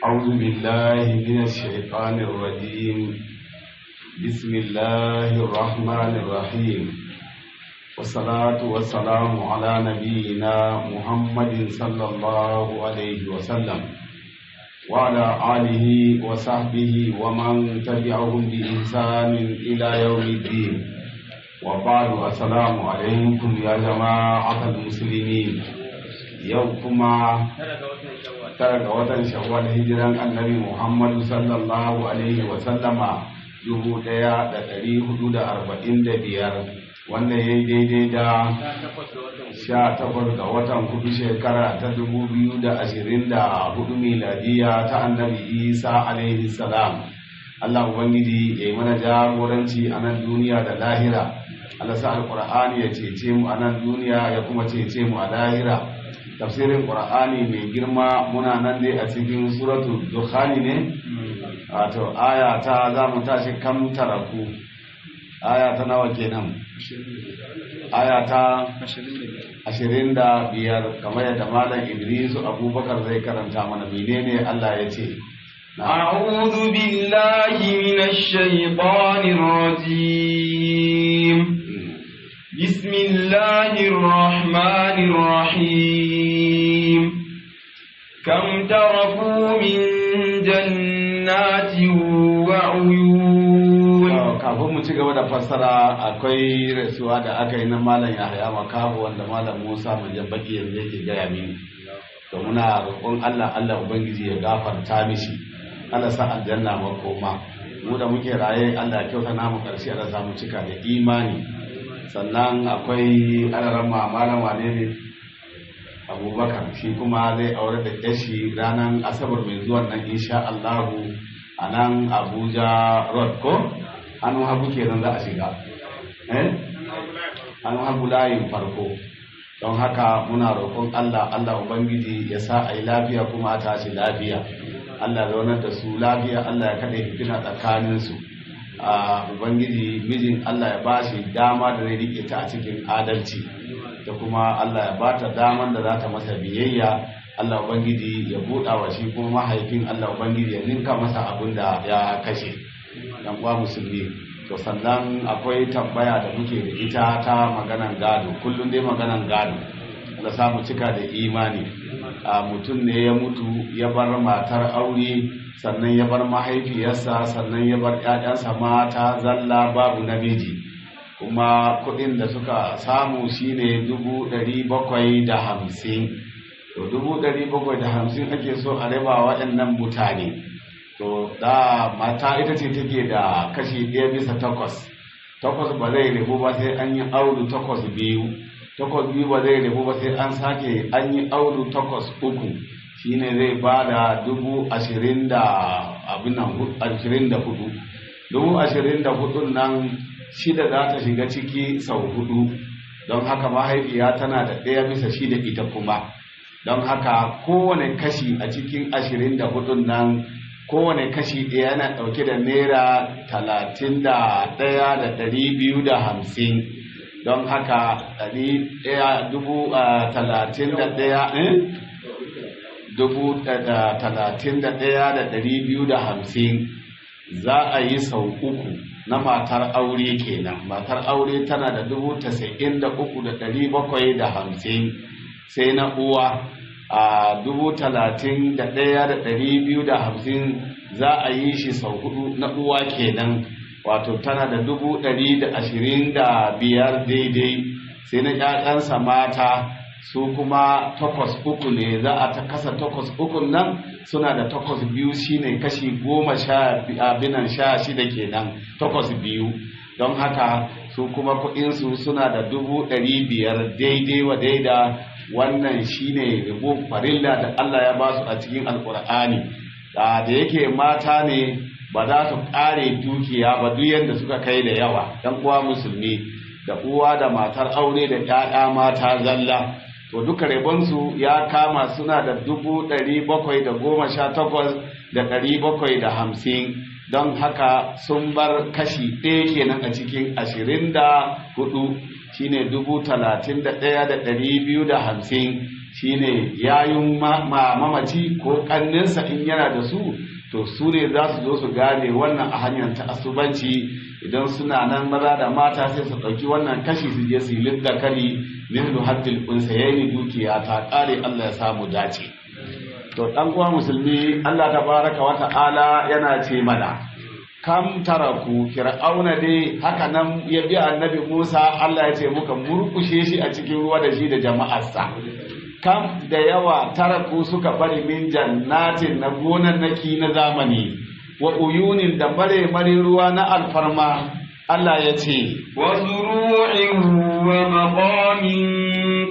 أعوذ بالله من الشيطان الرجيم. بسم الله الرحمن الرحيم، والصلاة والسلام على نبينا محمد صلى الله عليه وسلم وعلى آله وصحبه ومن تبعهم بإحسان إلى يوم الدين، وبعد، السلام عليكم يا جماعة المسلمين. Yau kuma 9 ga watan Shawwal, hijiran Annabi Muhammadu sallallahu alaihi wa sallama 1445, wanda ya yi daidai da 18 ga watan 4, shekara ta 2024 miladiya ta Annabi Isa alaihi salam. Allah Ubangiji ya yi mana jagoranci a nan duniya da lahira. Allah sa Alƙur'ani ya cece mu a nan duniya ya kuma cece mu a lahira. Tafsirin Qur'ani mai girma, muna nan dai a cikin Suratu Dukhani ne, wato aya ta za mu tashi kam taraku, aya ta nawa kenan? Aya ta 25, kamar yadda Malam Idrisu Abubakar zai karanta mana. Menene Allah ya ce? أعوذ بالله من الشيطان الرجيم. بسم الله الرحمن الرحيم. كم تركوا من جنات وعيون. Kafin mu ci gaba da fassara, akwai rasuwa da aka yi na Malam Yahaya Makahu, wanda Malam Musa Baki yanzu yake gaya mini. To, muna roƙon Allah, Allah Ubangiji ya gafarta mishi, Allah sa aljanna makoma. Mu da muke raye, Allah ya kyauta namu ƙarshe, Allah sa mu cika da imani. Sannan akwai alarama Malam wane ne, Abubakar, shi kuma zai aure da yashi ranar Asabar mai zuwan nan insha Allahu, a nan Abuja Road, ko hannu hagu kenan za a shiga, eh, hannu hagu layin farko. Don haka muna roƙon Allah, Allah Ubangiji ya sa a yi lafiya kuma a tashi lafiya. Allah zaunar da su lafiya, Allah ya kaɗe fitina tsakaninsu. A Ubangiji mijin Allah ya ba shi dama da zai riƙe ta a cikin adalci, da kuma Allah ya ba ta daman da za ta masa biyayya. Allah Ubangiji ya buɗa wa shi kuma mahaifin, Allah Ubangiji ya ninka masa abin da ya kashe dan uwa musulmi. To, sannan akwai tambaya da muke da ita ta maganan gado, kullum dai maganan gado, da samu cika da imani. A mutum ne ya mutu ya bar matar aure, sannan ya bar mahaifiyarsa, sannan ya bar 'ya'yansa mata zalla, babu namiji. Kuma kuɗin da suka samu shine 750,000. To, 750,000 ake so a raba waɗannan mutane. To, da mata ita ce take da kashi 1/8. Takwas ba zai rabu ba sai an yi aulu takwas biyu. Takwas biyu ba zai rabu ba sai an sake an yi aulu takwas uku, shine zai ba da dubu ashirin da abin nan 24. 24,000 nan, shida za ta shiga ciki sau hudu. Don haka mahaifiya tana da 1/6 ita kuma. Don haka kowane kashi a cikin 24 nan, kowane kashi ɗaya yana ɗauke da ₦31,250. Don haka ɗari ɗaya 31,000, 31,250 za a yi sau uku na matar aure kenan. Matar aure tana da 93,750. Sai na uwa a 31,250 za a yi shi sau hudu na uwa kenan, wato tana da 125,000 daidai. Sai na ƴaƴansa mata, su kuma takwas uku ne za a ta kasa. Takwas ukun nan suna da takwas biyu, shine kashi goma sha abinan 16 kenan, takwas biyu. Don haka su kuma kuɗinsu suna da 500,000 daidai wa daida. Wannan shine rabo farilla da Allah ya ba su a cikin Alkur'ani. Da yake mata ne, ba za su ƙare dukiya ba duk yadda suka kai da yawa. Dan uwa musulmi, da uwa da matar aure da ƴaƴa mata zalla, to duka rabonsu ya kama suna da 718,750. Don haka sun bar kashi ɗaya kenan a cikin 24, shine 31,250. Shine za a yi sau uku. Shine yayun mamaci ko kanninsa in yana da su, to su ne za su zo su gane wannan a hanyar ta'assubanci. Idan suna nan maza da mata, sai su ɗauki wannan kashi su je su yi lizzakari mithlu haddil unsayaini, dukiya ta ƙare. Allah ya samu dace. To, ɗan uwa musulmi, Allah tabaraka wa ta'ala yana ce mana kam taraku. Fir'auna dai haka nan ya bi Annabi Musa. Allah ya ce muka murkushe shi a cikin ruwa da shi da jama'arsa. Kam, da yawa, taraku, suka bari, min jannatin, na gonannaki na zamani, wa uyunin, da mare mare ruwa na alfarma. Allah ya ce وزروع ومقام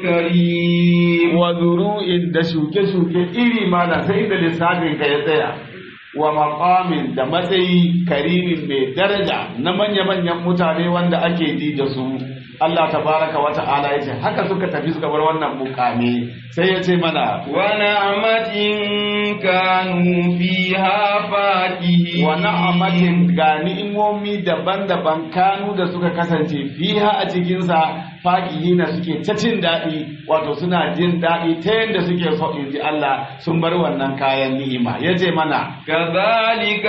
كريم. Wa zuru'in, da shuke-shuke iri mana sai da lissafin ka ya tsaya, wa maqamin, da matsayi, karimin, mai daraja, na manya-manyan mutane wanda ake ji da su. Allah tabaraka wa ta'ala ya ce haka suka tafi suka bar wannan mukami. Sai ya ce mana ونعمة كانوا فيها فاكهين. Wa na'amatin, ga ni'imomi daban-daban, kanu, da suka kasance, fiha, a cikinsa, fakihina, suke ta cin daɗi, wato suna jin daɗi ta yadda suke so, in ji Allah. Sun bar wannan kayan ni'ima. Ya ce mana كذلك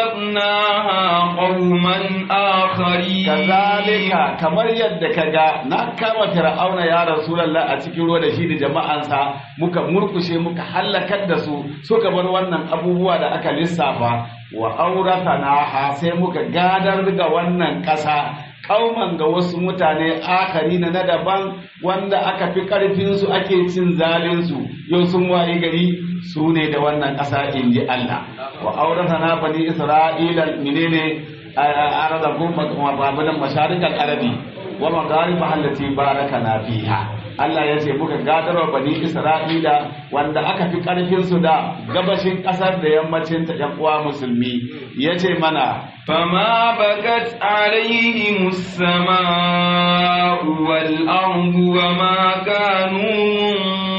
وأورثناها قوما آخرين. Kazalika, kamar yadda ka ga na kama Fir'auna, ya Rasulullah, a cikin ruwa da shi da jama'ansa, muka murkushe, muka hallakar da su, suka bar wannan abubuwa da aka lissafa, wa aurathanaha, sai muka gadar ga wannan ƙasa, kauman, ga wasu mutane, akari na daban, wanda aka fi ƙarfinsu, ake cin zalinsu. Yau sun wayi gari su ne da wannan ƙasa, in ji Allah. Wa aurathana bani Isra'ila menene arada babunan masharikal arabi wa magharibaha allati barakana fiha. Allah ya ce muka gadarwa bani Isra'ila wanda aka fi karfin su da gabashin kasar da yammacin ta. Yan uwa musulmi, ya ce mana فما بكت عليهم السماء والأرض وما كانوا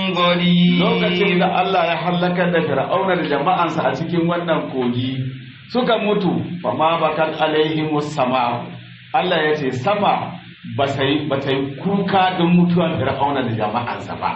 منظرين. Lokacin da Allah ya halakar da Fir'auna da jama'ansa a cikin wannan kogi suka mutu, fama bakat alaihimus sama, Allah ya ce sama ba ta yi kuka don mutuwan Fir'auna da jama'ansa ba.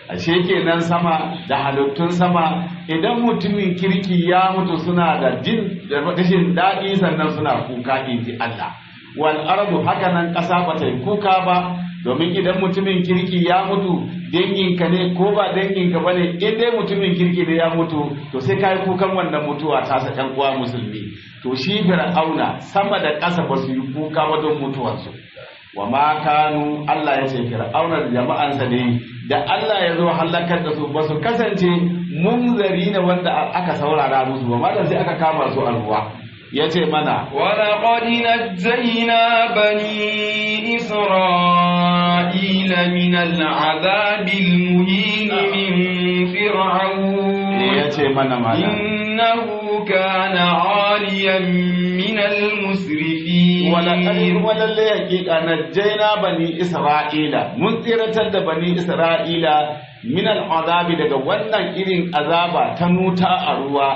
Ashe kenan sama da halittun sama, idan mutumin kirki ya mutu, suna da jin da rashin daɗi, sannan suna kuka, in ji Allah. Wal ardu, haka nan ƙasa ba ta yi kuka ba, domin idan mutumin kirki ya mutu, danginka ne ko ba danginka bane, in dai mutumin kirki ne ya mutu, to sai kai kukan wannan mutuwa ta sa. Ɗan uwa musulmi, to shi Fir'auna, sama da ƙasa ba su yi kuka ba don mutuwarsu. Wa ma kanu, Allah ya ce Fir'auna da jama'ansa ne, da Allah ya zo halakar da su, ba su kasance munzari ne wanda aka saurara musu ba malam, sai aka kama su a ruwa. Ya ce mana ولقد نجينا بني إسرائيل من العذاب المهين من فرعون. Ya ce mana malam إنه كان عاليا من المسرفين. Walaƙad, kuma lalle hakika, najjaina bani Isra'ila, mun tsiratar da bani Isra'ila, min al'azabi, daga wannan irin azaba ta nuta a ruwa,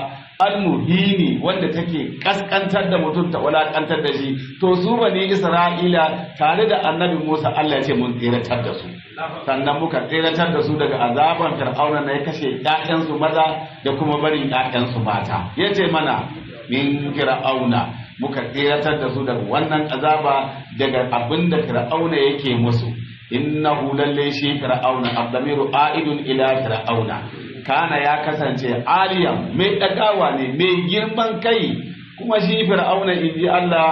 almuhini, wanda take kaskantar da mutum ta walakantar da shi. To, su bani Isra'ila tare da Annabi Musa, Allah ya ce mun tsiratar da su, sannan muka tsiratar da su daga azaban Fir'auna na ya kashe ƴaƴansu maza da kuma barin ƴaƴansu mata. Yace mana min Fir'auna, muka tsiratar da su daga wannan azaba, daga abin da Fir'auna yake musu. Innahu, lalle shi Fir'auna, abdamiru a'idun ila Fir'auna, kana, ya kasance, aliyan, mai dagawa ne, mai girman kai. Kuma shi Fir'auna, inji Allah,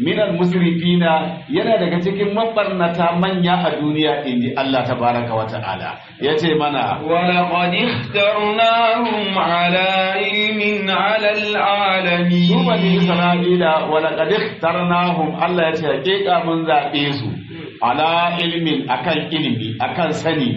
minal musrifina, yana daga cikin mabarnata manya a duniya, inji Allah tabaraka wa ta'ala. Yace mana ولقد اخترناهم على علم على العالمين. Su bani Isra'ila, wa laqad ikhtarnahum, Allah ya ce hakika mun zabe su, ala ilmin, akan ilimi, akan sani.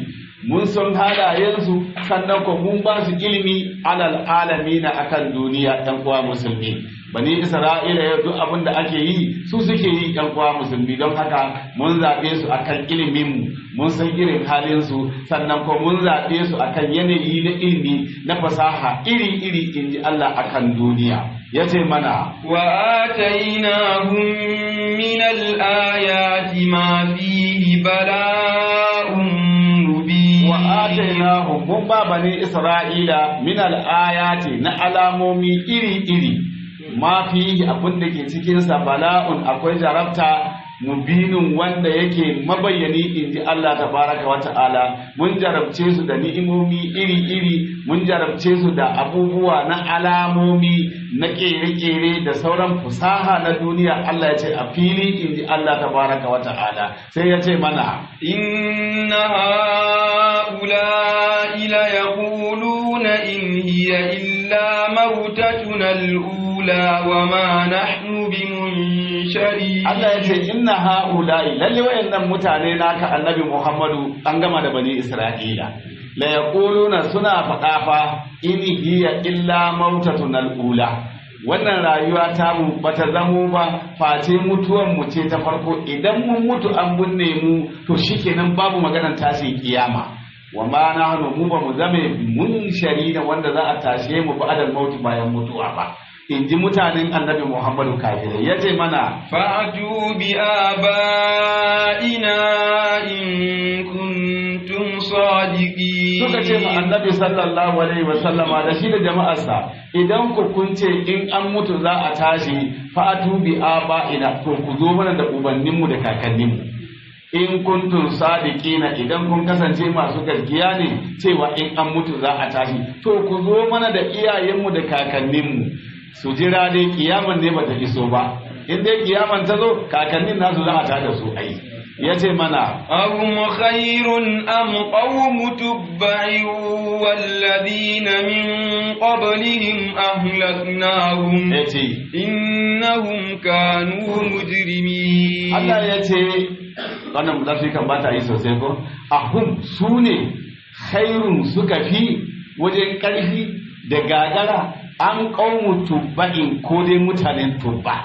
Mun san halayensu, sannan ko mun ba su ilimi, alal alamina, akan duniya. Ɗan uwa musulmi, bani Isra'ila yau duk abin da ake yi su suke yi. Ɗan uwa musulmi, don haka mun zaɓe su akan ilimin mu, mun san irin halin su, sannan ko mun zaɓe su akan yanayi na ilimi, na fasaha iri-iri, in ji Allah, akan duniya. Ya ce mana وآتيناهم من الآيات ما فيه بلاء مبين. Wa Atainahum, mun ba bani Isra'ila, min al-ayati, na alamomi iri-iri, ma fihi, abin da ke cikin sa, bala'un, akwai jarabta, mubinin, wanda yake mabayyani, inji Allah tabaraka wa ta'ala. Mun jarabce su da ni'imomi iri-iri, mun jarabce su da abubuwa na alamomi na kere-kere da sauran fusaha na duniya. Allah ya ce a fili, inji Allah tabaraka wa ta'ala. Sai ya ce mana: إن هؤلاء ليقولون إن هي إلا موتتنا الأولى وما نحن بمنشرين. Allah ya ce inna ha'ula'i, lalle wayannan mutane naka Annabi Muhammadu, an gama da bani Isra'ila, la yaquluna, suna faɗa fa, in hiya illa mautatun al'ula, wannan rayuwa ta mu bata zamo ba face mutuwan mu ce ta farko. Idan mun mutu an binne mu, to shikenan, babu maganar tashin kiyama. Wa ma nahnu, mu ba mu zame, munsharina, wanda za a tashe mu ba'dal mauti, bayan mutuwa ba, in ji mutanen Annabi Muhammadu kafirai. Ya ce mana: فأتوا بآبائنا إن كنتم صادقين. Suka ce ma Annabi sallallahu alaihi wa sallama da shi da jama'arsa, idan ku kun ce in an mutu za a tashi, fa'atu bi aba'ina, to ku zo mana da ubanninmu da kakanninmu, in kuntum sadiqina, idan kun kasance masu gaskiya ne cewa in an mutu za a tashi, to ku zo mana da iyayenmu da kakanninmu. Su jira dai, kiyaman ne bata iso ba. In dai kiyaman ta zo, kakannin nasu za a tada su. Ai ya ce mana: أهم خير أم قوم تبع والذين من قبلهم أهلكناهم ya ce إنهم كانوا مجرمين. Allah ya ce wannan zafi kan ba ta yi sosai ko. Ahum, su ne, khairun, suka fi wajen ƙarfi da gagara, am qaumu tubba'in, ko dai mutanen Tubba,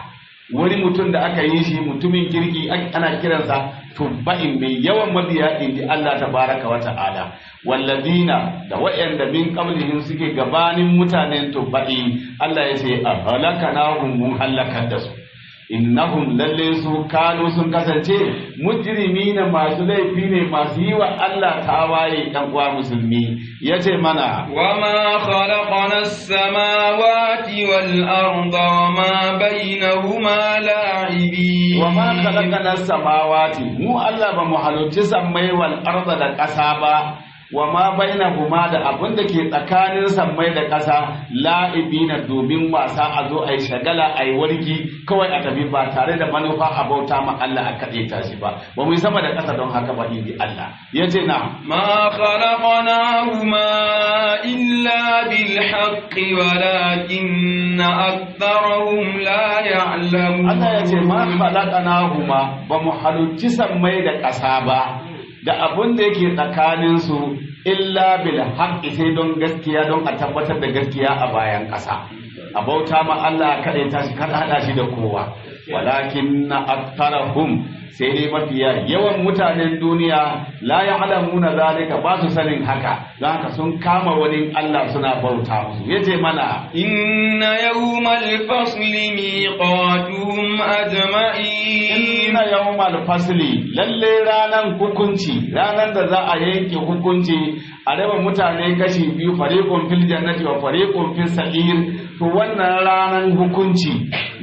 wani mutum da aka yi shi mutumin kirki, ana kiransa Tubba'in, mai yawan mabiya, inji Allah tabaraka wa ta'ala. Wallazina, da wa'anda, min qablihim, suke gabanin mutanen Tubba'i, Allah ya ce ahlakanahum, mun halakar da su. Innahum, lalle su, kanu, sun kasance, mujrimina, masu laifi ne, masu yi wa Allah tawaye. Dan uwa musulmi, yace mana: وما خلقنا السماوات والأرض وما بينهما لاعبين. Wa ma khalaqna samawati, mu Allah ba mu halicci sammai, wal arda, da ƙasa ba, wa ma bainahuma, da abin da ke tsakanin sammai da ƙasa, la'ibina, domin wasa, a zo a yi shagala, a yi wargi kawai a tafi, ba tare da manufa a bauta ma Allah a kaɗe ta shi ba. Ba mu yi sama da ƙasa don haka ba, inji Allah. Ya ce na: ما خلقناهما إلا بالحق ولكن أكثرهم لا يعلمون. Allah ya ce ma khalaqnahuma, ba mu halicci sammai da ƙasa ba da abun da yake tsakanin su, illa bil haqqi, sai don gaskiya, don a tabbatar da gaskiya a bayan ƙasa, a bauta ma Allah kada ta shi, kada hada shi da kowa. Walakin aktharahum, sai dai mafiya yawan mutanen duniya, la ya'lamuna zalika, ba su sanin haka. Don haka sun kama wani Allah suna bauta musu. Yace mana: إن يوم الفصل ميقاتهم أجمعين. Inna yawmal fasli, lalle ranan hukunci, ranan da za a yanke hukunci a raba mutane kashi biyu, fariqun fil jannati wa fariqun fis sa'ir, to wannan ranan hukunci,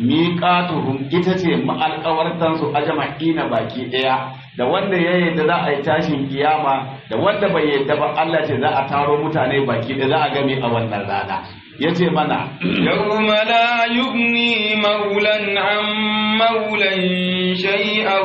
miqatuhum, ita ce ma'alƙawartan su, ajma'ina, baki daya, da wanda ya yadda za a yi tashin kiyama da wanda bai yadda ba. Allah ce za a taro mutane baki daya, za a game a wannan rana. Yace mana: يوم لا يغني مولى عن مولى شيئا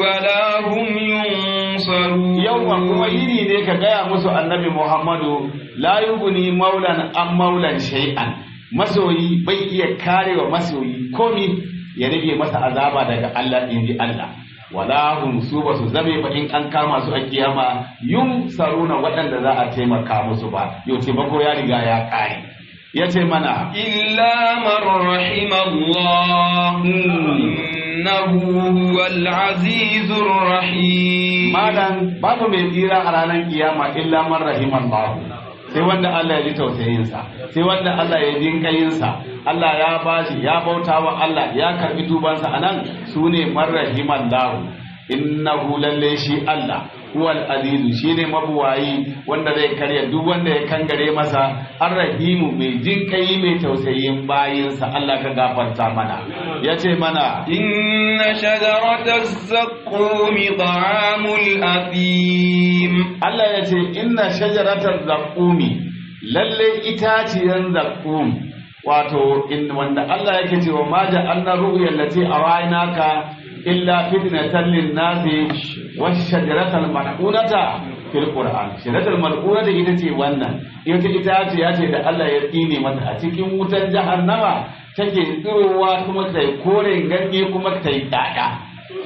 ولا هم ينصرون. Yawma, kuma yini ne, ka gaya musu Annabi Muhammadu, la yughni maulan an maulan shay'an, masoyi bai iya karewa masoyi komi, ya rage masa azaba daga Allah, inji Allah. Wala hum, su ba su zame ba, in an kama su a kiyama, yunsaruna, waɗanda za a taimaka musu ba. Yau taimako ya riga ya kare. Ya ce mana: إلا من رحم الله إنه هو العزيز الرحيم. Malam, babu mai tsira a ranar kiyama illa man rahimallahu, sai wanda Allah ya ji tausayinsa, sai wanda Allah ya jin kayinsa. Allah ya bashi, ya bauta wa Allah, ya karbi tubansa, anan su ne man rahimallahu. Innahu, lalle shi Allah, Huwal azizu shine mabuwayi wanda zai karya duk wanda ya kangare masa, arrahimu mai jinkai mai tausayin bayinsa. Allah ka gafarta mana. Yace mana inna shajarata zaqqumi ta'amul athim. Allah yace inna shajarata zaqqumi, lalle itaciyan zaqqum, wato in wanda Allah yake cewa ma ja'alna ru'yal lati araynaka illa fitnatan lin-nasi wash-shajaratal mal'unata fil qur'an. Shajaratal mal'unata ita ce wannan, ita itaciya ce da Allah ya tsine mata a cikin wutar jahannama take tsirowa kuma ta yi koren ganye kuma ta yi ɗaɗa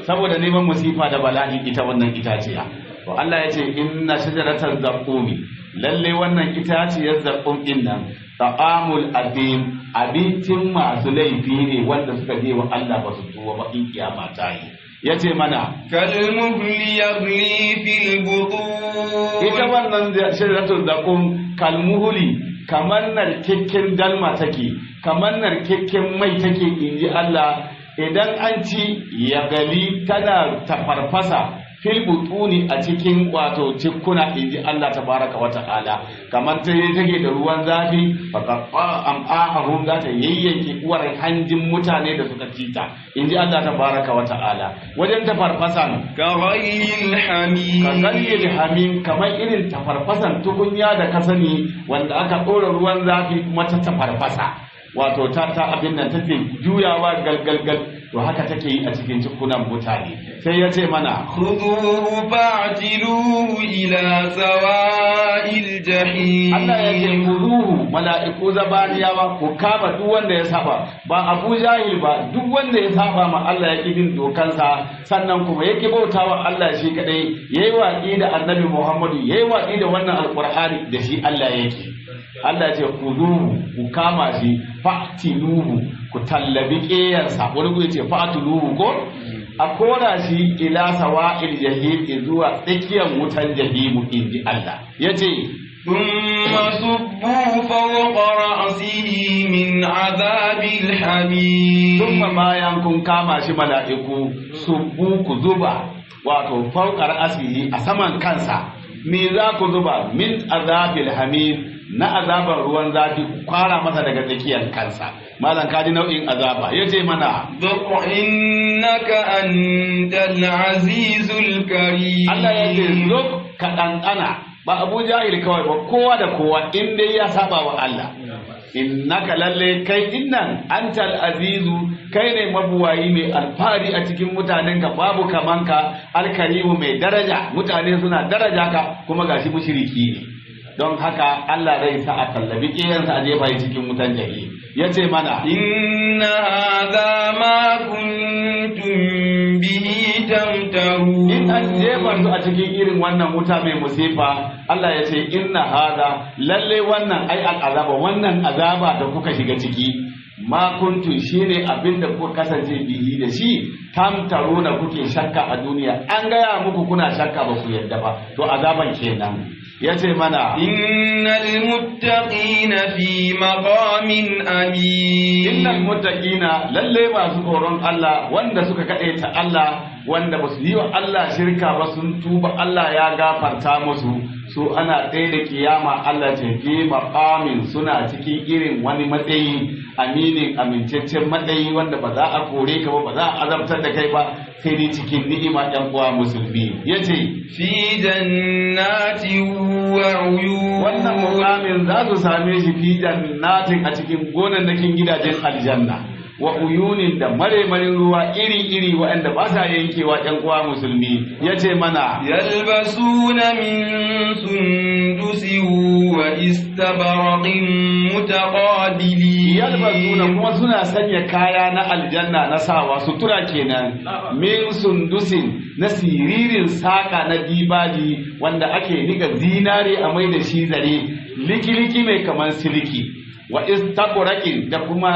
saboda neman musifa da bala'i ita wannan itaciya. To Allah ya ce inna shajaratal zaqqumi, lalle wannan itaciyar zaqqum din nan ta'amul adim, abincin masu laifi ne wanda suka je wa Allah ba su tuba ba in kiyama ta yi. Yace mana kalmuhli yaghli fil butun. Ita wannan shajaratul zaqqum kalmuhli kamar narkekken dalma take, kamar narkekken mai take inji Allah. Idan an ci ya gali tana tafarfasa fil butuni a cikin wato cikuna inji Allah tabaraka wa ta'ala. Kamar ta take da ruwan zafi faqatta am'ahum, za ta yayyanke uwar hanjin mutane da suka ci ta inji Allah tabaraka wa ta'ala. Wajen tafarfasan ka ghayril hamim, ka ghayril hamim, kamar irin tafarfasan tukunya da ka sani wanda aka ɗora ruwan zafi kuma ta tafarfasa, wato ta abin nan take juyawa galgalgal, to haka take yi a cikin cikunan mutane. Sai ya ce mana khuduhu fa'tiluhu ila sawa'il jahim. Allah ya ce khuduhu, mala'iku zabaniyawa ku kama duk wanda ya saba, ba Abu Jahil ba, duk wanda ya saba ma Allah ya ki bin dokansa, sannan kuma ya ki bautawa Allah shi kadai, yayi watsi da Annabi Muhammadu, yayi watsi da wannan Alqur'ani da shi Allah yake. Allah ya ce khuduhu, ku kama shi, fa'tiluhu, ku tallabi ƙeyarsa. Wani ku ce fa'tiluhu ko a kora shi ila sawa'il jahim, zuwa tsakiyar wutan jahimu inji Allah. Yace thumma subbu fawqa ra'sihi min azabil hamim. Thumma bayan kun kama shi mala'iku, subbu ku zuba wato fawqa ra'sihi a saman kansa. Me za ku zuba? Min azabil hamim, na azabar ruwan zafi ku kwara masa daga tsakiyar kansa. Malam kaji nau'in azaba. Yace mana dhuq innaka antal azizul karim. Allah yace dhuq, ka ɗanɗana, ba Abu Jahil kawai ba, kowa da kowa in dai ya saba wa Allah. Innaka lalle kai innan antal azizu, kai ne mabuwayi mai alfahari a cikin mutanenka, babu kamanka, alkarimu mai daraja, mutane suna daraja ka, kuma gashi mushriki ne. Don haka Allah zai sa a tallabi ƙiyansa a jefa cikin wutan jahim. Yace mana inna hadha ma kuntum bihi tamtarun. In an jefa su a cikin irin wannan wuta mai musifa, Allah ya ce inna hadha, lalle wannan ai al'azaba, wannan azaba da kuka shiga ciki, ma kuntum shine abinda kuka kasance bihi da shi, tamtaruna kuke shakka a duniya. An gaya muku kuna shakka ba ku yadda ba, to azaban kenan. Yace mana innal muttaqina fi maqamin amin. Innal muttaqina, lalle masu tsoron Allah, wanda suka kadaita Allah, wanda ba su yi wa Allah shirka ba, sun tuba Allah ya gafarta musu, su ana tsaye da kiyama Allah ce fi maqamin, suna cikin irin wani matsayi aminin, amintaccen matsayi wanda ba za a kore ka ba, ba za a azabtar da kai ba, sai dai cikin ni'ima. Ɗan uwa musulmi, yace fi jannatin wa uyun. Wannan muqamin za su same shi fi jannatin, a cikin gonannakin gidajen aljanna, wa uyunin, da maremarin ruwa iri-iri waɗanda ba sa yankewa. Ƴan uwa musulmi, yace mana yalbasuna min sundusin wa istabraqin mutaqabilin. Yalbasuna, kuma suna sanya kaya na aljanna na sawa, sutura kenan, min sundusin, na siririn saka na dibaji wanda ake nika zinare a mai da shi zare liki-liki mai kamar siliki. Wa istabraqin, da kuma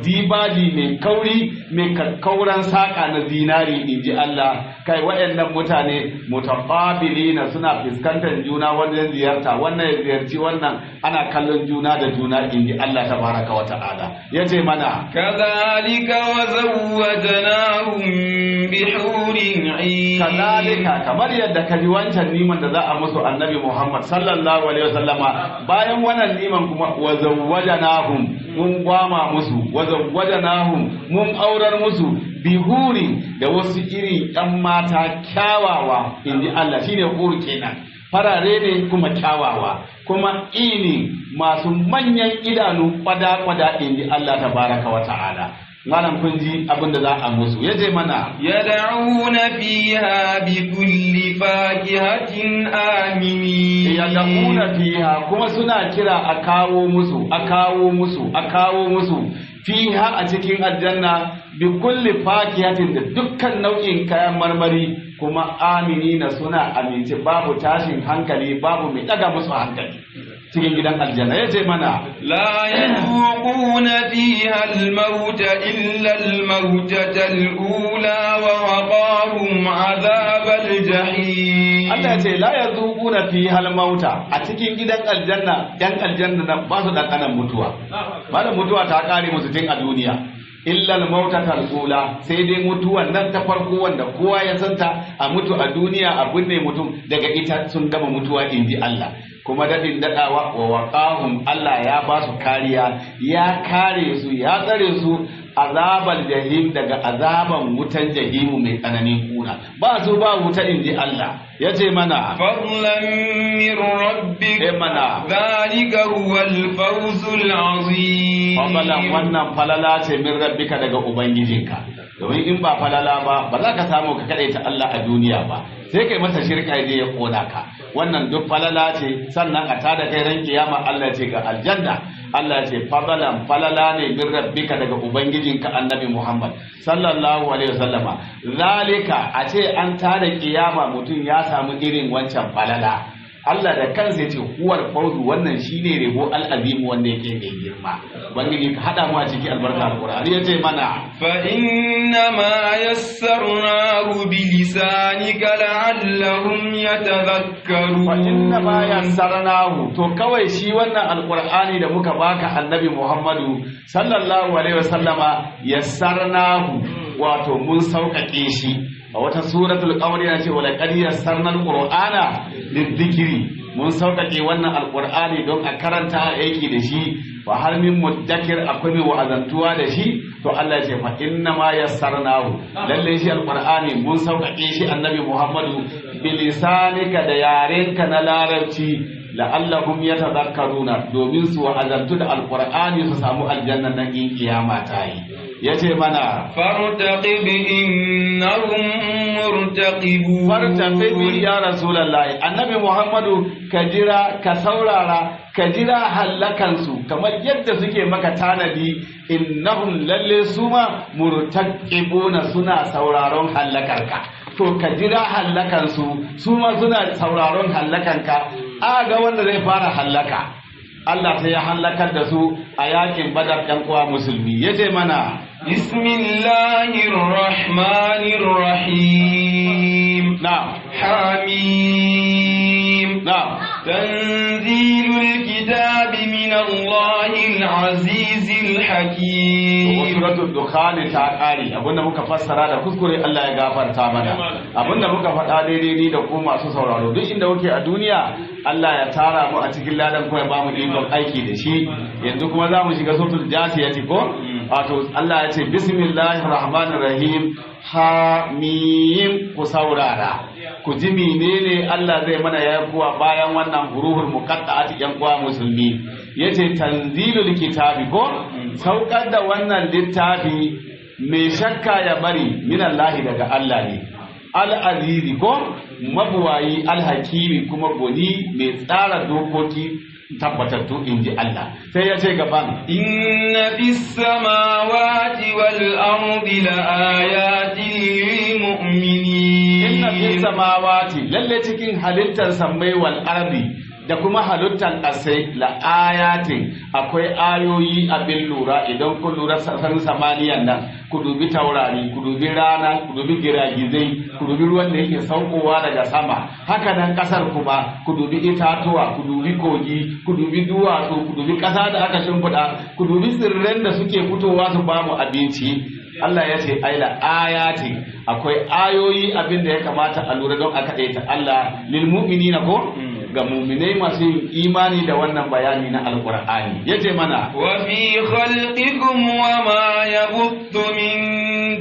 dibaji mai kauri, mai kakkauran saka na zinari, inji Allah. Kai, waɗannan mutane mutaqabilina, suna fuskantar juna wajen ziyarta, wannan ya ziyarci wannan, ana kallon juna da juna, inji Allah tabaraka wa ta'ala. Yace mana: كذلك وزوجناهم بحور عين. Kazalika, kamar yadda ka ji wancan niman da za a musu, Annabi Muhammad sallallahu alaihi wasallama, bayan wannan niman kuma wa zawwajanahum, mun gwama musu, wa zawwajanahum, mun aurar musu, bihuri, da wasu irin yan mata kyawawa, inji Allah. Shine hur kenan, farare ne kuma kyawawa, kuma ini masu manyan idanu kwada-kwada, inji Allah tabaraka wa ta'ala. Malam, kun ji abin da za a musu. Yace mana: يدعون فيها بكل فاكهة آمنين. Yad'una fiha, kuma suna kira a kawo musu, a kawo musu, a kawo musu, fiha, a cikin aljanna, bi kulli fakihatin, da dukkan nau'in kayan marmari, kuma aminina, suna amince, babu tashin hankali, babu mai daga musu hankali cikin gidan aljanna. Yace mana: لا يذوقون فيها الموت إلا الموتة الأولى ووقاهم عذاب الجحيم. Allah ya ce la yazuquna fiha al-mauta, a cikin gidan aljanna yan aljanna na ba su dandanan mutuwa. Malam, mutuwa ta kare musu tun a duniya. Illa al-mautata al-ula, sai dai mutuwan nan ta farko wanda kowa ya santa, a mutu a duniya a binne mutum, daga ita sun gama mutuwa, inji Allah. Kuma dadin dadawa, wa waqahum, Allah ya ba su kariya, ya kare su, ya tsare su, azabal jahim, daga azaban wutan jahimu mai tsananin kuna. Ba su ba wuta, inji Allah. Ya ce mana: فضلا من ربك. Eh mana. ذلك هو الفوز العظيم. Fadalan, wannan falala ce, min rabbika, daga ubangijinka, domin in ba falala ba, ba za ka samu ka ta Allah a duniya ba, sai kai masa shirka ya je ya kona ka. Wannan duk falala ce. Sannan a tada kai ran kiyama, Allah ce ga aljanna. Allah ce fadalan, falala ne, min rabbika, daga ubangijinka, Annabi Muhammad sallallahu alaihi wasallama. Zalika, a ce an tada kiyama mutum ya samu irin wancan falala, Allah da kansa ya ce huwal fawzu, wannan shine rabo, al'azim, wanda yake mai girma. Ubangiji ka hada mu a ciki, albarka alqur'ani. Yace mana: فإنما يسرناه بلسانك لعلهم يتذكرون. Fa inna ma yassarnahu, to kawai shi wannan alqur'ani da muka baka, Annabi Muhammadu sallallahu alaihi wasallama, yassarnahu, wato mun sauƙaƙe shi. A wata suratul qamar yana ce wa laqad yassarna alqur'ana lidhikri, mun sauƙaƙe wannan alqur'ani don a karanta a aiki da shi. Wa hal min muddakir, akwai mai wa'azantuwa da shi? To Allah ya ce fa inna ma yassarnahu, lalle shi alqur'ani mun sauƙaƙe shi, Annabi Muhammadu, bilisanika, da yarenka na Larabci, la'allahum yatadhakkaruna, domin su wa'azantu da alqur'ani su samu aljanna nan in kiyama ta yi. Yace mana: فارتقب إنهم مرتقبون. Fartaqib ya rasulullahi, Annabi Muhammadu, ka jira, ka saurara, ka jira hallakansu kamar yadda suke maka tanadi. Innahum, lalle su ma, murtaqibuna, suna sauraron hallakarka. To ka jira hallakansu, su ma suna sauraron hallakanka, a ga wanda zai fara hallaka. Allah sai ya hallakar da su a yakin Badar. Ɗan uwa musulmi, yace mana: بسم الله الرحمن الرحيم. Na'am. حميم. Na'am. تنزيل الكتاب من الله العزيز الحكيم. Suratul dukhan ta kare. Abinda muka fassara da kuskure, Allah ya gafarta mana. Abinda muka faɗa daidai, ni da ku masu sauraro duk inda kuke a duniya, Allah ya tara mu a cikin ladan kuma ya bamu ikon aiki da shi. Yanzu kuma za mu shiga suratul jasiyati ko? Wato Allah ya ce bismillahir rahmanir rahim, ha mim. Ku saurara ku ji menene Allah zai mana ya kuwa bayan wannan huruful muqatta'ati. Yan uwa musulmi, yace tanzilul kitabi ko, saukar da wannan littafi, mai shakka ya bari, minallahi, daga Allah ne, al-azizi ko, mabuwayi, al-hakimi, kuma goni mai tsara dokoki tabbatattu, inji Allah. Sai ya ce gaban: إن في السماوات والأرض لآيات للمؤمنين. Inna fi samawati, lalle cikin halittar sammai, wal ardi, da kuma halittan ƙasai la ayatin akwai ayoyi abin lura. Idan kun lura sararin samaniyan nan, ku dubi taurari, ku dubi rana, ku dubi giragizai, ku dubi ruwan da yake saukowa daga sama. Haka nan ƙasar kuma, ku dubi itatuwa, ku dubi kogi, ku dubi duwatsu, ku dubi ƙasa da aka shimfiɗa, ku dubi tsirran da suke fitowa su bamu abinci. Allah ya ce ai la ayati akwai ayoyi abin da ya kamata a lura don a kaɗaita Allah lil mu'minina ko ga mu'minai masu yin imani da wannan bayani na alqur'ani. Yace mana wa fi khalqikum wa ma yabuttu min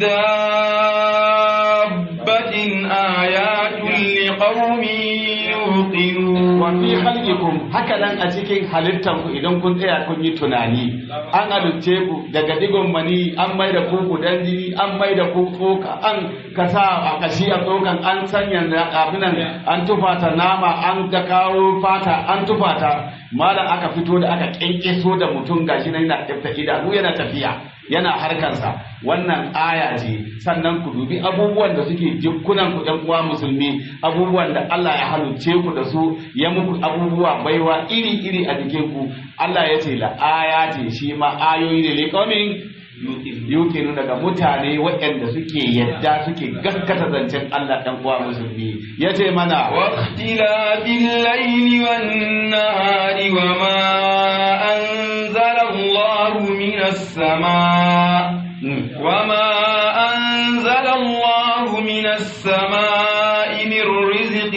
dabbatin ayatun liqaumin yuqinun. Wa fi khalqikum, haka nan a cikin halittanku idan kun tsaya kun yi tunani, an halicce ku daga digon mani, an mai da ku gudan jini, an mai da ku tsoka, an kasa a kashi a tsokan, an sanya abinan, an tufata nama, an ga kawo fata an tufata, malam aka fito da aka kyankyaso da mutum gashi nan yana kyafta idanu, yana tafiya, yana harkansa. Wannan aya ce. Sannan ku dubi abubuwan da suke jikunan ku ɗan uwa musulmi, abubuwan da Allah ya halicce ku da su, ya muku abubuwa baiwa iri-iri a jikin ku. Allah ya ce la aya ce, shi ma ayoyi ne liqaumin yuqinu, daga mutane waɗanda suke yadda suke gaskata zancen Allah. Ɗan uwa musulmi, ya ce mana wa ikhtilafil layli wan nahari wa ma anzala Allahu minas samaa وما أنزل الله من السماء من رزق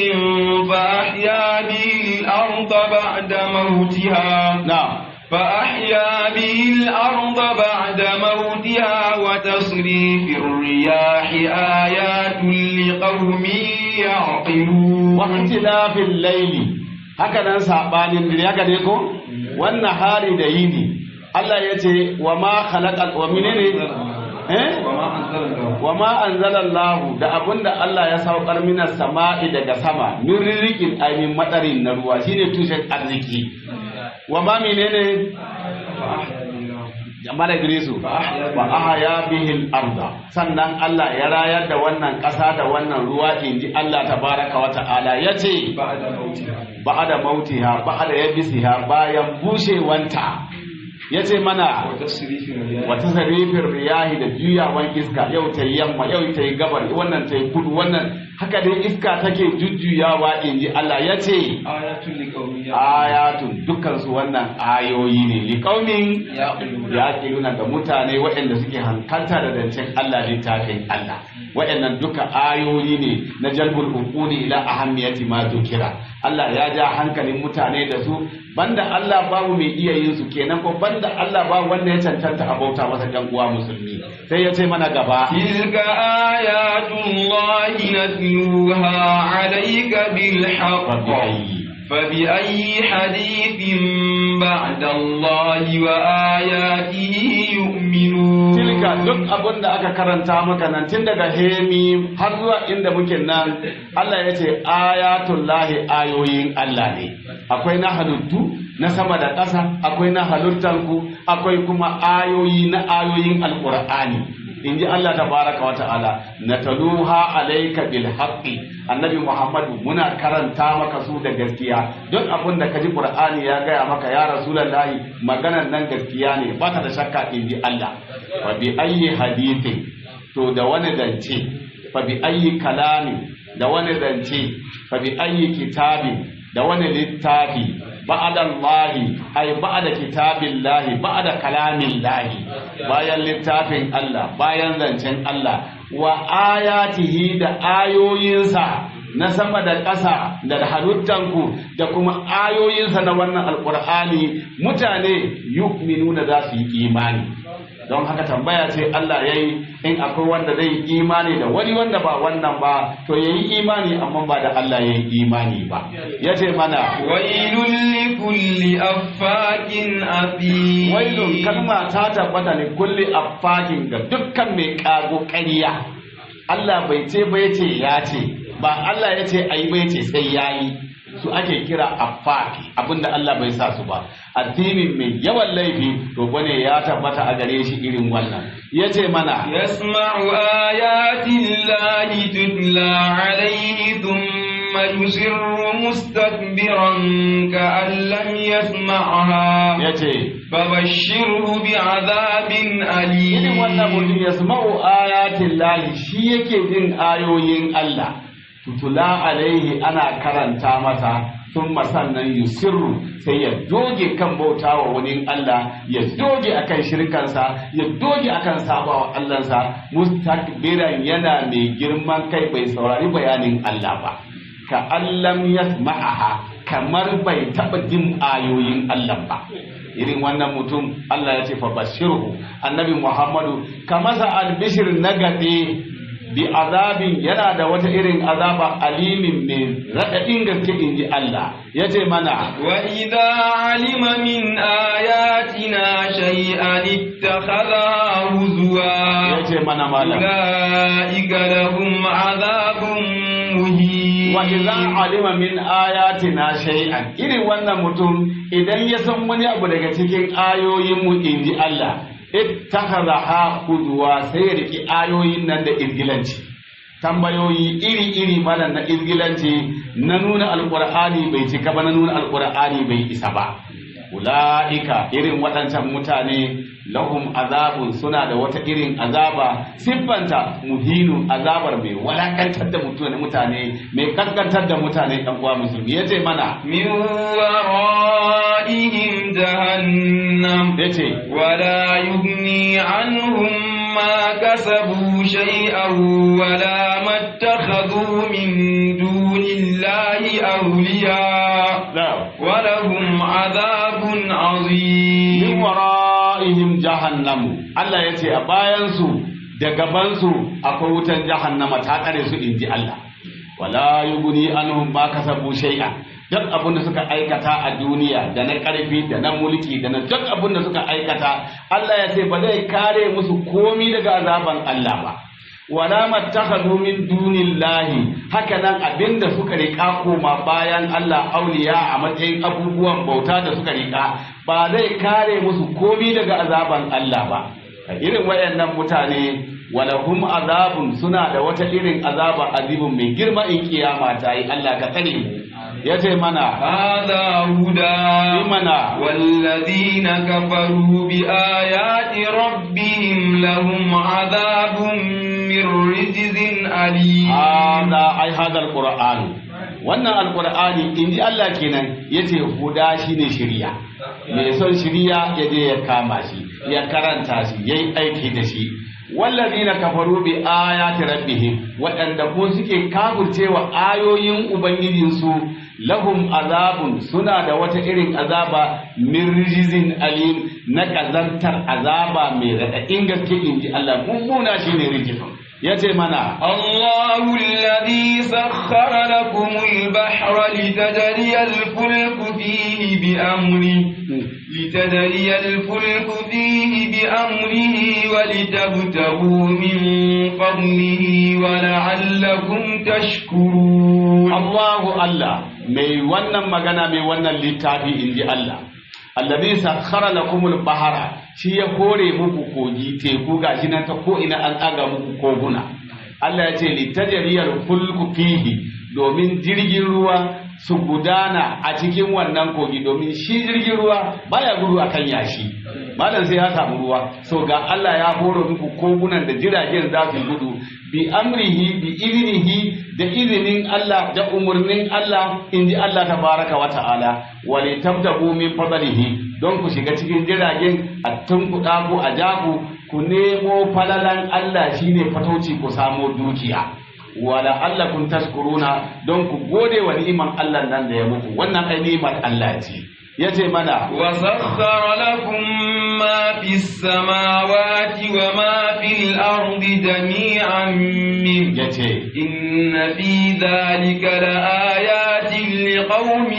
فأحيا به الأرض بعد موتها نعم فأحيا به الأرض بعد موتها وتصريف الرياح آيات لقوم يعقلون. واختلاف الليل, haka sabanin dare, haka ne ko, wannan hari da yini. Allah ya ce wa ma khalaqa wa menene eh wa ma anzalallahu, da abunda Allah ya saukar minas sama'i daga sama, min rizqin ay min matarin, na ruwa, shine tushen arziki. Wa ma menene mala Idrisu, wa ahya bihi al-arda, sannan Allah ya rayar da wannan ƙasa da wannan ruwa, inji Allah tabaraka wa ta'ala. Yace ba'da mautiha, ba'da yabisiha, bayan bushewanta. Yace mana wata sarifin riyahi, da juyawan iska, yau ta yi yamma, yau ta yi gabar, wannan ta yi kudu, wannan haka dai iska take jujjuyawa, inji Allah. Ya ce ayatun, dukkan su wannan ayoyi ne liqaumin yaqiluna, ga mutane waɗanda suke hankalta da zancen Allah, littafin Allah. Waɗannan duka ayoyi ne na jalbul uquli ila ahammiyati ma dhukira. Allah ya ja hankalin mutane da su. Banda Allah babu mai iya yin su kenan ko banda Allah babu wanda ya cancanta a bauta masa. Ɗan uwa musulmi, sai ya ce mana gaba tilka ayatullahi natluha alayka bil haqq فبأي حديث بعد الله وآياته يؤمنون. Tilka, duk abin da aka karanta maka nan tun daga hemi har zuwa inda muke nan, Allah ya ce ayatullahi, ayoyin Allah ne. Akwai na halittu na sama da ƙasa, akwai na halittanku, akwai kuma ayoyi na ayoyin alƙur'ani, in ji Allah tabaraka wa ta'ala. Nataluha alayka bil haqqi, annabi Muhammadu, muna karanta maka su da gaskiya. Duk abin da kaji Qur'ani ya gaya maka, ya Rasulullahi, maganar nan gaskiya ne, ba ta da shakka, in ji Allah. Fa bi ayyi hadithin, to da wani zance, fa bi ayyi kalami, da wani zance, fa bi ayyi kitabin, da wani littafi, ba'da Allahi ay ba'da kitabillahi, ba'da kalamillahi, bayan littafin Allah, bayan zancen Allah, wa ayatihi, da ayoyinsa na sama da ƙasa da halittanku da kuma ayoyinsa na wannan alƙur'ani, mutane yu'minuna, za su yi imani? Don haka tambaya ce Allah ya yi, in akwai wanda zai yi imani da wani wanda ba wannan ba, to ya yi imani, amma ba da Allah ya yi imani ba. Ya ce mana wailun likulli affakin athim. Wailun, kalma ta tabbata ne, kulli affakin, ga dukkan mai kago ƙarya. Allah bai ce ba ya ce ya ce, ba Allah ya ce ayi ba ya ce sai yayi, su ake kira affaki, abinda Allah bai sa su ba. Addinin mai yawan laifi, to bane ya tabbata a gare shi irin wannan. Yace mana yasma'u ayati llahi tutla alayhi thumma يصر مستكبرا كأن لم يسمعها yace فبشره بعذاب irin wannan أليم mutum ya sama'u ayatin lahi shi yake jin ayoyin Allah tutula alaihi ana karanta masa sun sannan yusirru sai ya doge kan bautawa wani Allah, ya doge akan shirkansa, ya doge akan sabawa Allahnsa, mustakbiran yana mai girman kai, bai saurari bayanin Allah ba, ka allam yasma'aha, kamar bai taɓa jin ayoyin Allah ba. Irin wannan mutum Allah ya ce fa bashirhu, annabi Muhammadu ka masa albishir na gaɗe, bi azabin, yana da wata irin azaba, alimin, mai raɗaɗin gaske, in ji Allah ya ce mana. وإذا علم من آياتنا شيئا اتخذها هزوا Ya ce mana malam. أولئك لهم عذاب مهين. Wa idza alima min ayatina shay'an, irin wannan mutum idan ya san wani abu daga cikin ayoyin mu, inji Allah, ittakhadha huzwa, sai ya riki ayoyin nan da izgilanci, tambayoyi iri-iri malam na izgilanci, na nuna alqur'ani bai cika ba, na nuna alqur'ani bai isa ba. Ula'ika, irin waɗancan mutane, lahum azabun, suna da wata irin azaba, siffanta muhinu, azabar mai walakantar da mutane, mai kaskantar da mutane. Ɗan uwa musulmi, yace mana. من ورائهم جهنم Yace. ولا يغني عنهم ما كسبوا شيئا ولا ما اتخذوا من دون الله أولياء ولهم عذاب Min عظيم. wara'ihim jahannamu, Allah ya ce a bayansu da gabansu akwai wutan jahannama ta tsare su, inji Allah. Wala yughni anhum ma kasabu shay'a, duk abin da suka aikata a duniya, da na karfi, da na mulki, da na duk abin da suka aikata, Allah ya ce ba zai kare musu komi daga azaban Allah ba. Wala mattakhadhu min dunillahi, haka nan abinda suka rika koma bayan Allah auliya, a matsayin abubuwan bauta da suka rika, ba zai kare musu komi daga azaban Allah ba. A irin wayannan mutane, walahum azabun, suna da wata irin azaba, azibun, mai girma in kiyama ta yi. Allah ka tsare mu. Yace mana. هذا هدى Mana. والذين كفروا بآيات ربهم لهم عذاب من رجز أليم. Hada ai hada alquran, wannan alqur'ani, in ji Allah kenan, yace huda, shine shiriya. Mai son shiriya ya je ya kama shi, ya karanta shi, yayi aiki da shi. Wallazina kafaru bi ayati rabbihim, waɗanda ko suke kafircewa ayoyin ubangijinsu, lahum azabun, suna da wata irin azaba, min rijizin alim, na kazantar azaba mai raɗaɗin gaske, in ji Allah, mummuna shine rijizin. Yace mana. الله الذي سخر لكم البحر لتجري الفلك فيه بأمره ولتبتغوا من فضله ولعلكم تشكرون. Allahu Allah mai wannan magana, mai wannan littafi, in ji Allah, allazi sakhara lakumul bahara, shi ya hore muku kogi, teku, gashi nan ta ko ina an tsaga muku koguna. Allah ya ce litajriyal fulku fihi, domin jirgin ruwa su gudana a cikin wannan kogi, domin shi jirgin ruwa baya gudu akan yashi malam, sai ya samu ruwa. So ga Allah ya horo muku kogunan da jiragen za su gudu, bi amrihi, bi iznihi, da izinin Allah, da umarnin Allah, in ji Allah tabaraka wa ta'ala. Wa litabtagu min fadlihi, don ku shiga cikin jiragen a tunkuɗa ku, a jaku, ku nemo falalan Allah, shine fatauci, ku samo dukiya. Wala allakum tashkuruna, don ku gode wa ni'iman Allah nan da ya muku. Wannan ai ni'imar Allah ce. Yace mana. وسخر لكم ما في السماوات وما في الأرض جميعا منه Yace. إن في ذلك لآيات لقوم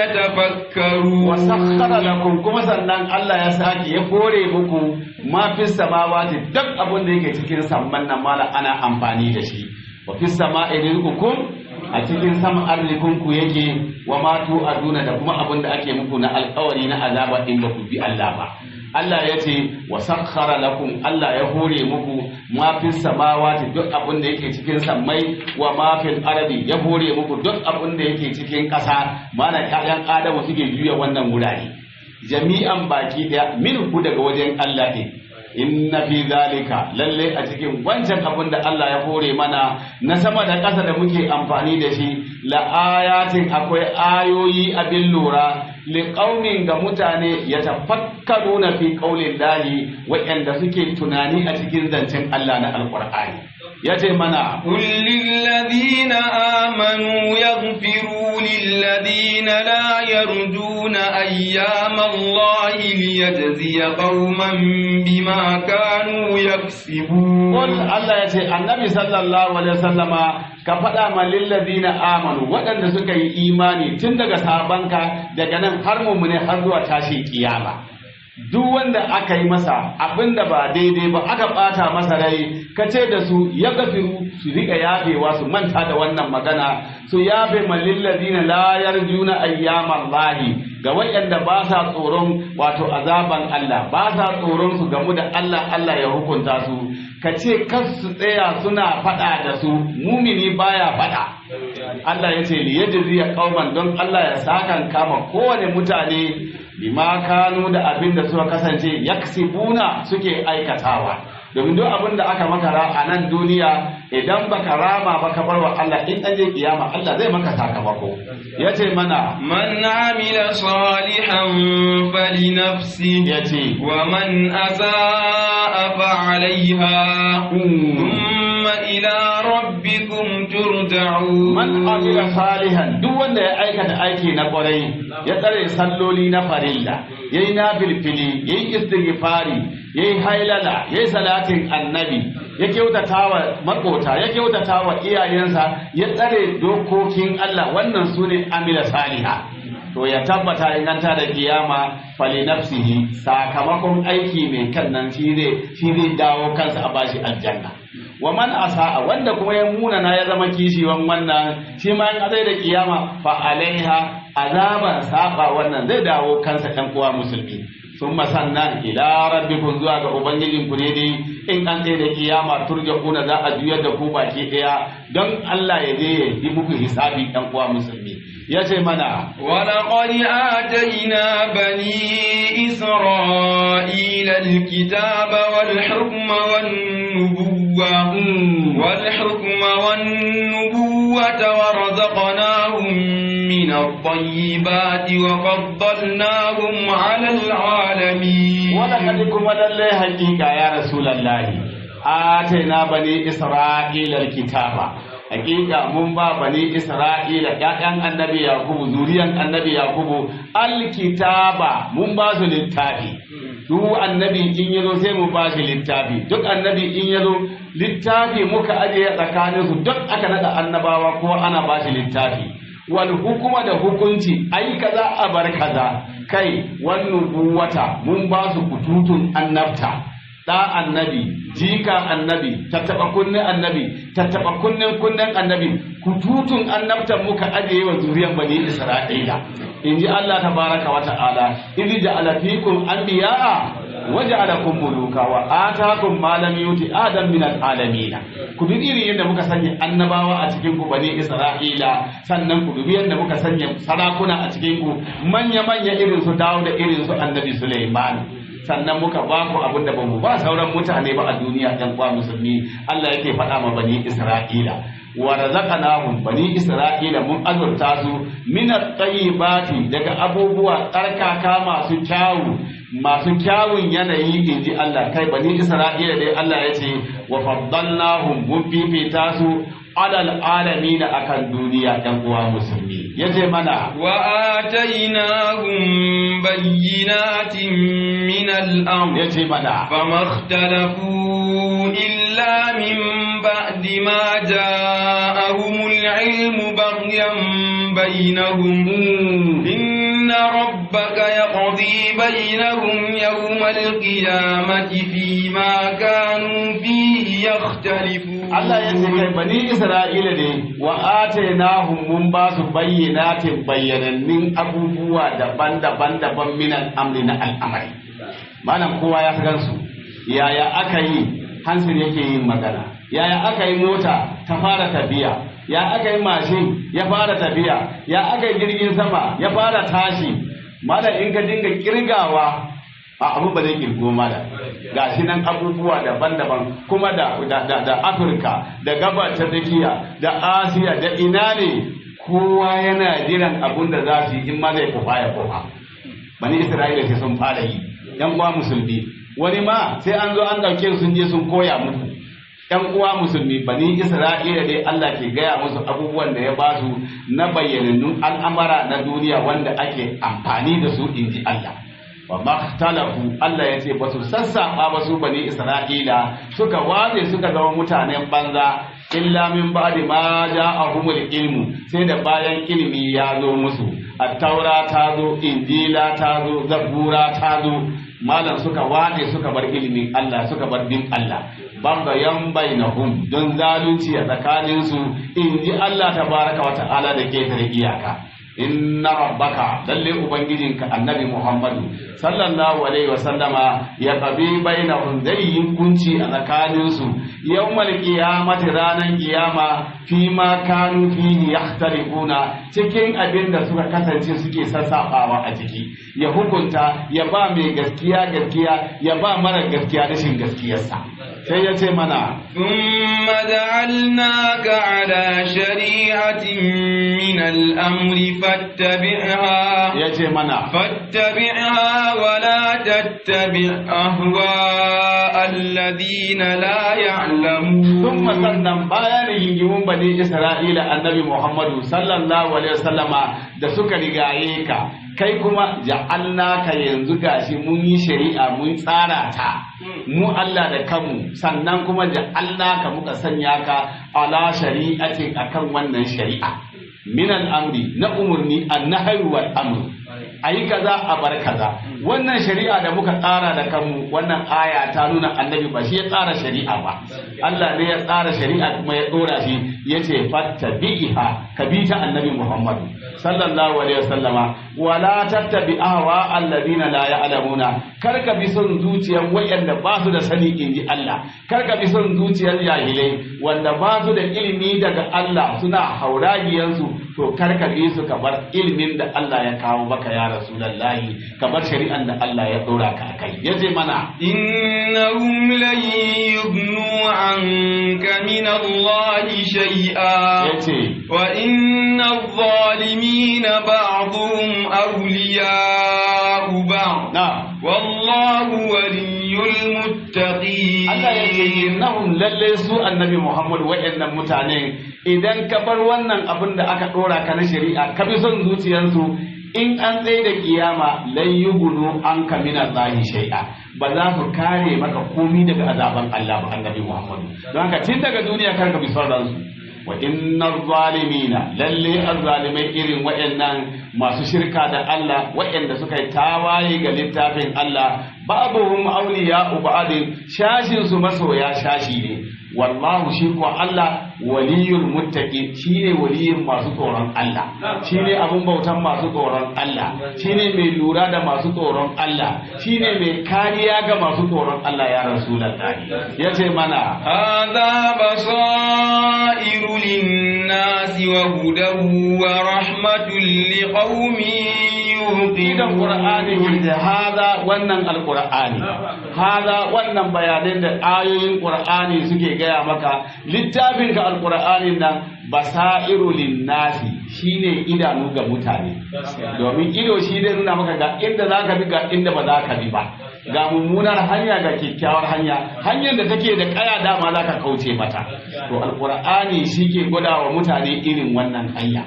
يتفكرون. Wasakhara lakum, kuma sannan Allah ya sake ya kore muku, ma fi samawati, duk abin da yake cikin samman nan mala ana amfani da shi. Wa fi sama'i rizqukum. A cikin sama arzikinku yake, wa ma tu'aduna, da kuma abin da ake muku na alƙawari na azaba in ba ku bi Allah ba. Allah ya ce wa sakhara lakum, Allah ya hore muku ma fis samawati, duk abin da yake cikin sammai, wa ma fil ardi, ya hore muku duk abin da yake cikin ƙasa. Mana ƴaƴan Adamu suke juya wannan wurare jami'an baki daya, min ku daga wajen Allah ne. Inna fi zalika, lalle a cikin wancan abin da Allah ya hore mana na sama da ƙasa da muke amfani da shi, la ayatin, akwai ayoyi abin lura, liqaumin, ga mutane, yatafakkaruna fi qaulillahi, waɗanda suke tunani a cikin zancen Allah na Alqur'ani. Yace mana: قل للذين آمنوا يغفروا للذين لا يرجون أيام الله ليجزي قوما بما كانوا يكسبون. Qul, Allah ya ce Annabi sallallahu alaihi wasallama ka faɗa ma lillazina amanu, waɗanda suka yi imani, tun daga sabanka daga nan har mumune har zuwa tashin kiyama, duk wanda aka yi masa abin da ba daidai ba, aka ɓata masa rai, ka ce da su ya gafiru, su riƙa yafewa, su manta da wannan magana, su yafe ma lillazina la yarjuna ayyamallahi, ga waɗanda ba sa tsoron wato azaban Allah, ba sa tsoron su gamu da Allah, Allah ya hukunta su. Ka ce kar su tsaya suna faɗa da su, mumini baya faɗa. Allah ya ce liyajziya qauman, don Allah ya sakan kama kowane mutane, bima kanu, da abin da suka kasance, yaksibuna, suke aikatawa. Domin duk abin da aka maka a nan duniya, idan baka rama ba, ka bar wa Allah, in an je kiyama Allah zai maka sakamako. Yace mana: من عمل صالحا فلنفسه yace ومن أساء فعليها ثم إلى ربكم ترجعون. Man amila salihan, duk wanda ya aikata aiki na kwarai, ya tsare salloli na farilla, yayi nafilfili, yayi istighfari, yayi hailala, yayi salatin Annabi, ya kyautata wa makota, ya kyautata wa iyayensa, ya tsare dokokin Allah, wannan sune amila saliha. To ya tabbata in an tada kiyama, fali nafsihi, sakamakon aiki mai kan nan shi zai dawo kansa, a bashi aljanna. Wa man asa'a, wanda kuma ya munana, ya zama kishiwan wannan, shi ma in azai da kiyama, fa alaiha, azaban saba wannan zai dawo kansa. Ɗan uwa musulmi, summa, sannan, ila rabbikum, zuwa ga ubangijin ku ne dai in an tsaye da kiyama, turja'una, za a juyar da ku baki ɗaya don Allah ya je ya yi muku hisabi. Ɗan uwa musulmi, ya ce mana: ولقد آتينا بني إسرائيل الكتاب والحكم والنبوة ورزقناهم من الطيبات وفضلناهم على العالمين. ولقد، kuma lallai hakika ya Rasulallahi, atayna bani Isra'ila alkitaba, hakika mun ba bani Isra'ila, ƴaƴan Annabi Yakubu, zuriyan Annabi Yakubu, alkitaba, mun ba su littafi. Duk annabi in yazo sai mu ba shi littafi. Duk annabi in yazo, littafi muka ajiye tsakanin su. Duk aka nada annabawa, ko ana ba shi littafi, wal hukuma, da hukunci, ai kaza a bar kaza. Kai, wannan wata mun ba su kututun annabta, da annabi, jika annabi, tattaɓa kunnen annabi, tattaɓa kunnen kunnen annabi, kututun annabtan muka ajiye wa zuriyar bani Isra'ila, in ji Allah tabaraka wa ta'ala: idh ja'ala fikum anbiya'a wa ja'alakum muluka wa atakum ma lam yuti ahadan min al-alamin. Ku dubi irin yadda muka sanya annabawa a cikin ku bani Isra'ila, sannan ku dubi yadda muka sanya sarakuna a cikin ku, manya manya, irin su Dawud da irin su Annabi Sulaiman. Sannan muka ba ku abin da bamu ba sauran mutane ba a duniya. Ɗan uwa musulmi, Allah yake faɗa ma bani Isra'ila: wa razaqnahum, bani Isra'ila mun azurta su, min at-tayyibati, daga abubuwa tsarkaka, masu kyawu, masu kyawun yanayi, inji Allah. Kai, bani Isra'ila dai Allah ya ce wa faddalnahum, mun fifita su, alal alamin, akan duniya. Ɗan uwa musulmi, yace mana: وآتيناهم بينات من الأمر yace mana: فما اختلفوا إلا من بعد ما جاءهم العلم بغيا بينهم إن ربك يقضي بينهم يوم القيامة فيما كانوا فيه يختلفون. Allah ya ce kai bani Isra'ila ne wa atainahum mun ba su bayyinatin bayyanannin abubuwa daban-daban daban minan amri na al'amari. Malam kowa ya san su. Yaya aka yi hansir yake yin magana, yaya aka yi mota ta fara tafiya, ya aka yi mashin ya fara tafiya, ya aka yi jirgin sama ya fara tashi. Malam in ka dinga kirgawa a abu ba zai kirgo malam. Gashi nan abubuwa daban-daban kuma da da Afirka da gabar ta tsakiya da Asiya da ina ne kowa yana jiran abun da za su yi in ma zai kofa ya kofa. Bani Isra'ila sai sun fara yi. Yan uwa musulmi, wani ma sai an zo an ɗauke sun je sun koya muku. ‘Yan uwa musulmi, bani Isra'ila dai Allah ke gaya musu abubuwan da ya ba su na bayyanannun al'amara na duniya wanda ake amfani da su, in ji Allah. Wa makhtalafu, Allah ya ce ba su sassaɓa ba su bani Isra'ila suka ware suka zama mutanen banza illa min ba'di ma ja'ahumul ilmu, sai da bayan ilimi ya zo musu. At-taura ta zo, injila ta zo, zabura ta zo, malam suka ware suka bar ilimin Allah, suka bar bin Allah. Bagayan bainahum, don zalunci a tsakaninsu, in ji Allah tabaraka wa ta'ala da ketare iyaka. Inna rabbaka, lalle ubangijinka annabi Muhammadu sallallahu alaihi wasallama, ya qabi bainahum, zai yi hukunci a tsakaninsu, yawmal qiyamati, ranan kiyama, fi ma kanu fihi yakhtalifuna, cikin abin da suka kasance suke sassafawa a ciki. Ya hukunta, ya ba mai gaskiya gaskiya, ya ba mara gaskiya rashin gaskiyarsa. Sai ya ce mana ثم جعلناك على شريعة من الأمر فاتبعها ya ce mana فاتبعها ولا تتبع أهواء الذين لا يعلمون. ثم sannan bayan rigingimun bani Isra'ila annabi Muhammadu sallallahu alaihi wasallama da suka rigaye ka, kai kuma ja'alnaka, yanzu gashi mun yi shari'a mun tsara ta mu Allah da kanmu, sannan kuma ja'alnaka, muka sanya ka ala shari'atin, akan wannan shari'a, min al'amri, na umurni, annahyu wal amr, ayi kaza a bar kaza. Wannan shari'a da muka tsara da kanmu, wannan aya ta nuna annabi ba shi ya tsara shari'a ba, Allah ne ya tsara shari'a kuma ya dora shi, yace fattabi'iha, ka bi ta annabi Muhammad sallallahu alaihi wasallama, wala tattabi ahwa alladhina la ya'lamuna, kar ka bi son zuciyar wayanda ba su da sani, inji Allah. Kar ka bi son zuciyar jahilai wanda ba su da ilimi daga Allah, suna hauragiyansu, to kar ka bi su, ka bar ilimin da Allah ya kawo maka ya rasulullahi, ka bar shari'an da Allah ya dora ka akai. Yace mana إنهم لن يغنوا عنك من الله شيئا yace وإن الظالمين بعضهم أولياء بعض na والله ولي المتقين. Allah ya ce innahum, lalle su annabi Muhammad, wa'annan mutane, idan ka bar wannan abin da aka dora ka na shari'a ka bi son zuciyarsu, in an tsaye da kiyama, lan yughnu anka min Allahi shay'a, ba za su kare maka komi daga azaban Allah ba, annabi Muhammad. Don haka tun daga duniya kar ka bi son ransu. Wa innar zalimina, lalle azzalimai irin wa'annan masu shirka da Allah, wa'anda suka yi tawaye ga littafin Allah, ba'dhum awliya'u ba'din, shashin su masoya shashi ne. Wallahu, shi ko Allah, waliyul muttaqi, shine waliyin masu tsoron Allah, shine abun bautan masu tsoron Allah, shine mai lura da masu tsoron Allah, shine mai kariya ga masu tsoron Allah. Ya rasulullahi, yace mana هذا بصائر للناس وهدى ورحمة لقوم idan Qur'ani يوقنون. Yace haza, wannan alqur'ani, haza, wannan bayanan da ayoyin Qur'ani suke gaya maka, littafin ka alqur'anin nan, basairu linnasi, shine idanu ga mutane, domin ido shi zai nuna maka ga inda zaka bi, ga inda ba za ka bi ba, ga mummunar hanya, ga kyakkyawar hanya. Hanyar da take da kaya dama za ka kauce mata. To alqur'ani shi ke gwada wa mutane irin wannan hanya.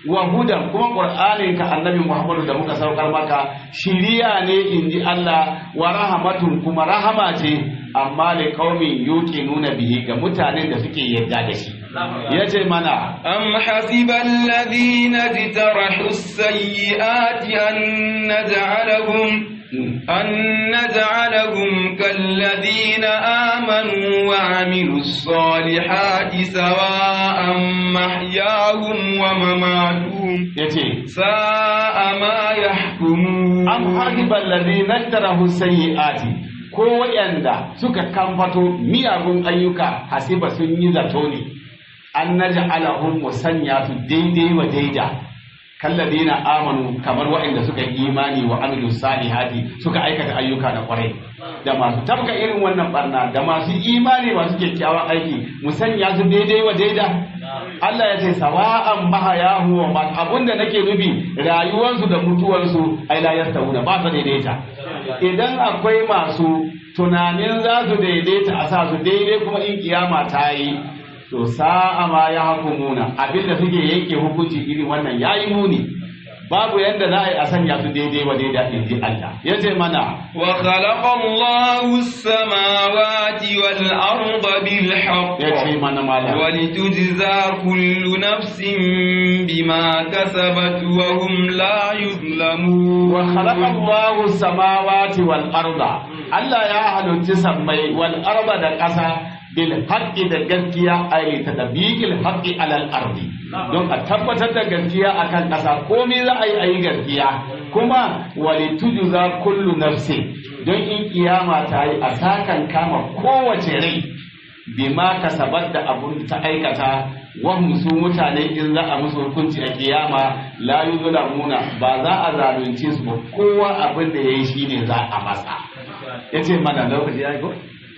Wa hudan, kuma qur'anin ka annabi Muhammadu da muka saukar maka shiriya ne, inji Allah, wa rahamatun, kuma rahama ce, amma li qaumin yuqinuna bihi, ga mutanen da suke yarda da shi. Yace mana أم حسب الذين اجترحوا السيئات أن نجعلهم كالذين آمنوا وعملوا الصالحات سواء محياهم ومماتهم yace ساء ما يحكمون am hasiba alladhina ijtarahu sayyi'ati, ko waɗanda suka kamfato miyagun ayyuka, hasiba sun yi zato ne, an naj'alahum, musanya su daidai wa daida, kalladina amanu, kamar waɗanda suka yi imani, wa amilu salihati, suka aikata ayyuka na kwarai, da masu tabka irin wannan barna da masu imani masu kyakkyawan aiki, musanya su daidai wa daida? Allah ya ce sawa'an mahayahu wa ma, abunda nake nufi rayuwarsu da mutuwarsu ai la yastawuna, ba su daidaita. Idan akwai masu tunanin za su daidaita, a sa su daidai kuma in kiyama ta yi, to sa'a ma ya hukumuna, abinda suke yanke hukunci irin wannan yayi muni. Babu yanda za a yi a sanya su daidai wa daida, in ji Allah. Ya ce mana وخلق الله السماوات والأرض بالحق ya ce mana malam ولتجزى كل نفس بما كسبت وهم لا يظلمون. Wa khalaqa Allahu samawati wal arda, Allah ya halicci sammai, wal arda, da ƙasa, bil haqqi, da gaskiya, ay tadbiqil haqqi alal ardi, don a tabbatar da gaskiya akan ƙasa. Komai za a yi, ayi gaskiya. Kuma walitujza kullu nafsin, don in kiyama ta yi a sakan kama kowace rai, bima kasabat, da abun ta aikata, wahum, su mutane, in za a musu hukunci a kiyama, la yuzlamuna, ba za a zalunce su ba. Kowa abin da yayi shine za a masa. Yace mana lokaci yayi ko?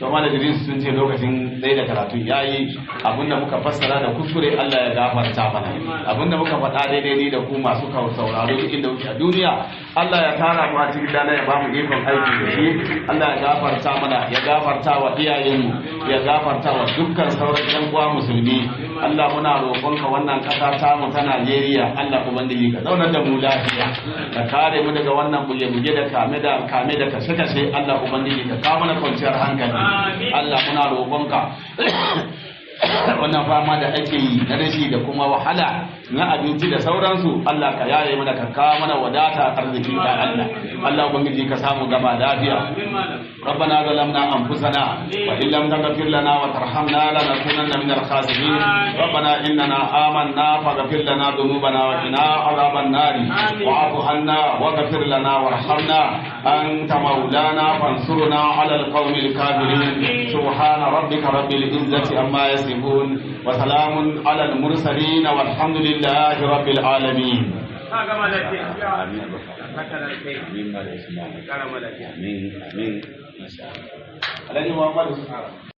To mana Idris sun ce lokacin ɗaya da karatu yayi. Abinda muka fassara da kuskure, Allah ya gafarta mana. Abinda muka faɗa daidai, ni da ku masu kawo sauraro duk inda kuke a duniya, Allah ya tara mu a cikin lada, ya bamu ikon aiki da shi. Allah ya gafarta mana, ya gafarta wa iyayenmu, ya gafarta wa dukkan sauran ƴan uwa musulmi. Allah, muna roƙonka, wannan ƙasa ta mu ta Najeriya, Allah ubangiji ka zaunar da mu lafiya, ka kare mu daga wannan buge-buge da kame da kame da kashe-kashe. Allah ubangiji ka kawo mana kwanciyar hankali. Allah, muna roƙonka, wannan fama da ake yi na rashi da kuma wahala na abinci da sauransu, Allah ka yaye mana, ka kawo mana wadata arziki da Allah. Allah ubangiji ka samu gama lafiya. ربنا ظلمنا أنفسنا وإن لم تغفر لنا وترحمنا لنكونن من الخاسرين. ربنا إننا آمنا فاغفر لنا ذنوبنا وقنا عذاب النار. واعف عنا واغفر لنا وارحمنا، أنت مولانا فانصرنا على القوم الكافرين. سبحان ربك رب العزة عما يصفون وسلام على المرسلين والحمد لله رب العالمين. آمين. آمين. آمين. Alhaji Muhammadu.